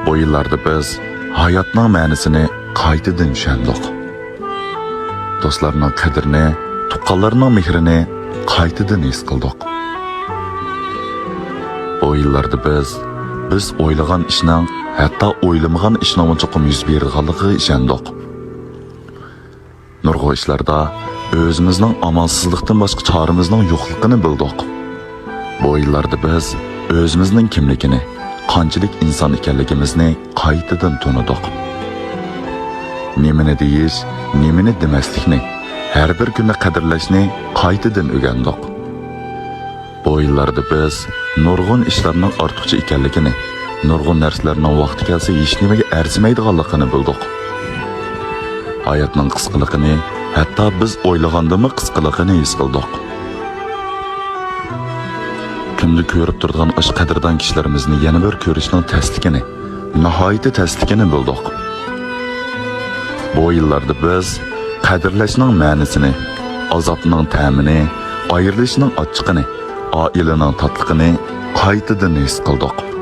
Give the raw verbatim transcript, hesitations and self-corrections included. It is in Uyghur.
بۇ يىللاردا بىز ھاياتنىڭ مەنىسىنى قايتىدىن چۈشەندۇق. دوستلارنىڭ قەدرىنى، تۇغقانلارنىڭ مېھرىنى قايتىدىن ھېس قىلدۇق. بۇ يىللاردا بىز، بىز ئويلىغان ئىشنىڭ، ھەتتا ئويلىمىغان ئىشنىڭمۇ چوقۇم يۈز بېرىدىغانلىقىغا ئىشەندۇق. نۇرغۇن ئىشلاردا ئۆزىمىزنىڭ ئامالسىزلىقتىن باشقا چارىمىزنىڭ يوقلۇقىنى بىلدۇق. بۇ يىللاردا بىز ئۆزىمىزنىڭ كىملىكىنى، قانچىلىك ئىنسان ئىكەنلىكىمىزنى قايتىدىن تونۇدۇق. نېمىنى دېيىش، نېمىنى دېمەسلىكنى، ھەر بىر كۈننى قەدىرلەشنى قايتىدىن ئۆگەندۇق. بۇ يىللاردا بىز نۇرغۇن ئىشلارنىڭ ئارتۇقچە ئىكەنلىكىنى، نۇرغۇن نەرسىلەرنىڭ ۋاقتى كەلسە ھېچنېمىگە ئەرزىمەيدىغانلىقىنى بىلدۇق. ھاياتنىڭ قىسقىلىقىنى، ھەتتا بىز ئويلىغاندىنمۇ قىسقىلىقىنى ھېس قىلدۇق. كۈندە كۆرۈپ تۇرىدىغان ئاشۇ قەدىردان كىشىلىرىمىزنى يەنە بىر كۆرۈشنىڭ تەسلىكىنى، ناھايىتى تەسلىكىنى بىلدۇق. بۇ يىللاردا بىز قەدىرلەشنىڭ مەنىسىنى، ئازابنىڭ تەمىنى، ئايرىلىشنىڭ ئاچچىقىنى، ئائىلىنىڭ تاتلىقىنى قايتىدىن ھېس قىلدۇق.